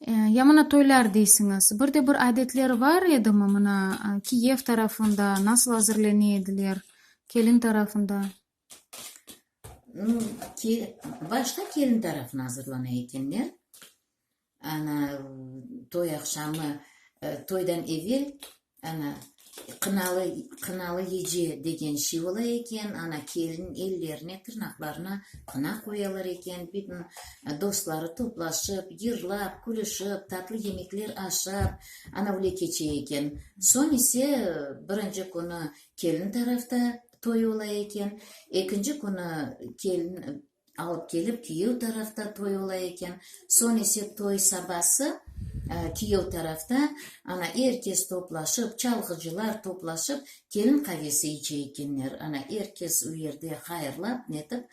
Ya mına toylar deysiñiz, bir de bir adetler bar edimi, mına kiyev tarafında nasıl azırlene ediler, kelin tarafında? Nu, başta kelin tarafına azırlana ekenler. Ana, toy aqşamı, toydan evel, ana, qınalı, qınalı gece degen şey ola eken, ana, kelin ellerine, tırnaqlarına qına qoyalar eken, bütün dostları toplaşıp, yırlap, külüşip, tatlı yemekler aşap, ana, öyle keçe eken. Soñ ise birinci künü kelin tarafta toy ola eken, ekinci künü kelin Alıp kelip kiyev tarafta toy ola eken. Soñ ise toy sabası kiyev tarafta, ana, er kes toplaşıp, çalğıcılar toplaşıp, kelin qavesi içe ekenler. Ana, er kes u yerde hayırlap, netip,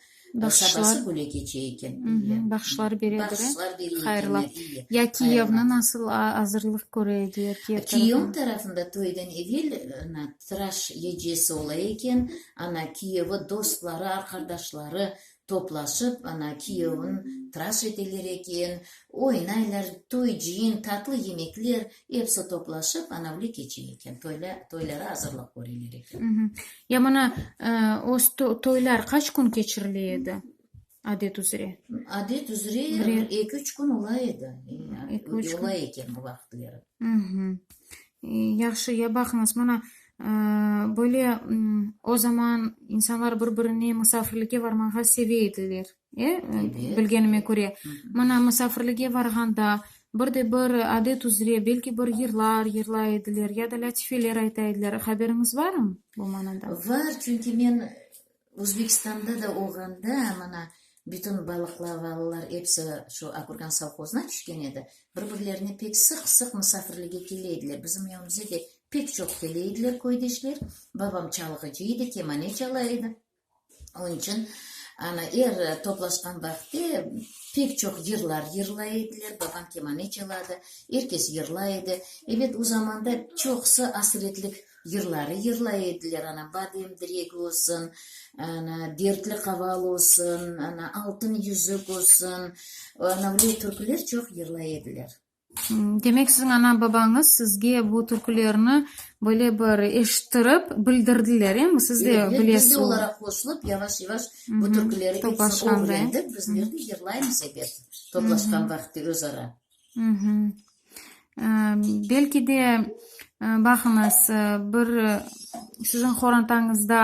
sabası böyle keçe eken. Bahşışlar beredir, e? Bahşışlar bere Hayırlap. ekenler, iye. Ya kiyevni nasıl azırlıq köre ediler, kiyev tarafında? Kiyev tarafında toydan evel, ana, tıraş gecesi ola eken, ana, kiyevi dostları, arqadaşları toplaşıp, ana, kiyevin tıraş eteler eken, oynaylar, toy, cıyın, tatlı yemekler, episi toplaşıp, ana, öyle keçe eken, toylara azırlıq köreler eken. Ya mına, öz toylar qaç kün keçirile edi, adet üzre? Adet üzre bir eki-üç kün ola edi, ola eken o vaqıtları. Yahşı, ya baqıñız, mına, böyle o zaman insanlar bir-birine musafirlikke varmağa seve ediler, e, bilgenime köre. Mına, musafirlikke varğanda bir de bir adet üzre belki bir yırlar yırlay ediler ya da lâtifeler ayta ediler. Haberiñiz barmı bu manada? Var, çünki men Özbekistanda da olğanda, mına, bütün balıqlavalılar episi şu Akurgan sovhozına tüşken edi, bir-birlerine pek sıq-sıq musafirlige kele ediler. Bizim evimize de pek çoq kele ediler köydeşler. Babam çalğıcı edi, kemane çala edi. Onıñ içün, ana, er toplaşqan vaqıtte pek çoq yırlar yırlay ediler, babam kemane çaladı, er kes yırlay edi. Ebet, o zamanda çoqusı asretlik Yırları yırlay ediler, ana, Badem diregi olsun, ana, Dertli qaval olsun, ana, Altın yüzük olsun, ana, öyle türküler çoq yırlay ediler. Demek, siziñ ana-babañız sizge bu türkülerni böyle bir eşittirip bildirdiler, e? Siz de Ebet, biz bilesiz. de olara qoşulıp, yavaş-yavaş bu türküleri episini ögrendik, bizler de yırlaymız, ebet, toplaşqan vaqıtte özara. Belki de, baqıñız, bir siziñ qorantañızda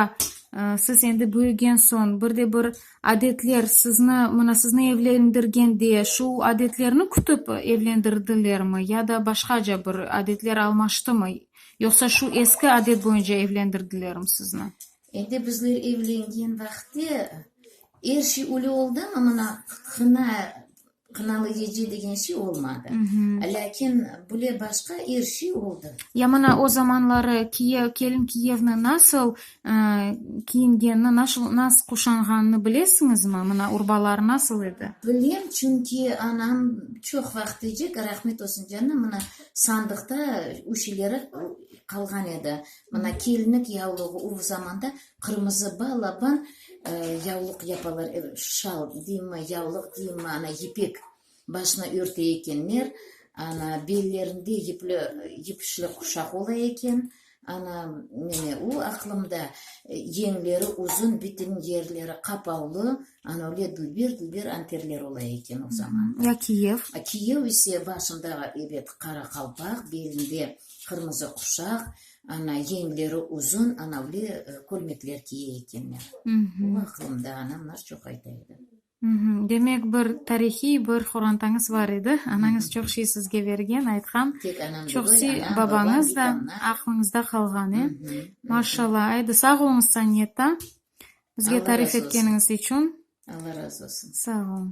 siz endi büyügen soñ bir de bir adetler sizni, mına sizni evlendirgende şu adetlerni kütip evlendirdilermi ya da başqaca bir adetler almaştımı, yoqsa şu eski adet boyunca evlendirdilermi sizni? Endi bizler evlengen vaqıtte er şey öyle oldımı, mına qına Qınalı gece degen şey olmadı. Lâkin bule başqa er şey oldı. Ya mına o zamanları kiyev, kelin kiyevni nasıl kiyingenini, nasıl quşanğanını bilesiñizmi? Mına urbaları nasıl edi? Bilem, çünki anam çoq vaqıt ecek, rahmet olsun canına, mına sandıqta o şeyleri qalğan edi. Mına kelinlik yavluğı o zamanda Qırmızı balaban yavluq yapalar, şal deyimmi, yavluq deyimmi, ana, yipek başına örte ekenler, ana, bellerinde yipli, yipişli quşaq ola eken, ana, mine, o aqlımda, yeñleri uzun, bütün yerleri qapavlı, ana, öyle dülber-dülber anterler ola eken o zamanda. Ya kiyev? Kiyev ise başında, ebet, qara qalpaq, belinde qırmızı quşaq, Ana, yeñleri uzun, anavlı kölmekler kiye ekenler. O aqlımda, anamlar çoq ayta edi. Demek, bir tarihiy bir qorantañız bar edi. Anañız çoq şey sizge bergen, aytqan. Tek anam Çoq degil, şey anam, babam, babañız da bitamlar. aqlıñızda qalğan, e? Maşallah. Aydı, sağ oluñız, Saniyeta, bizge Alla tarif razı olsun. etkeniñiz içün. Alla razı olsun. Sağ oluñ.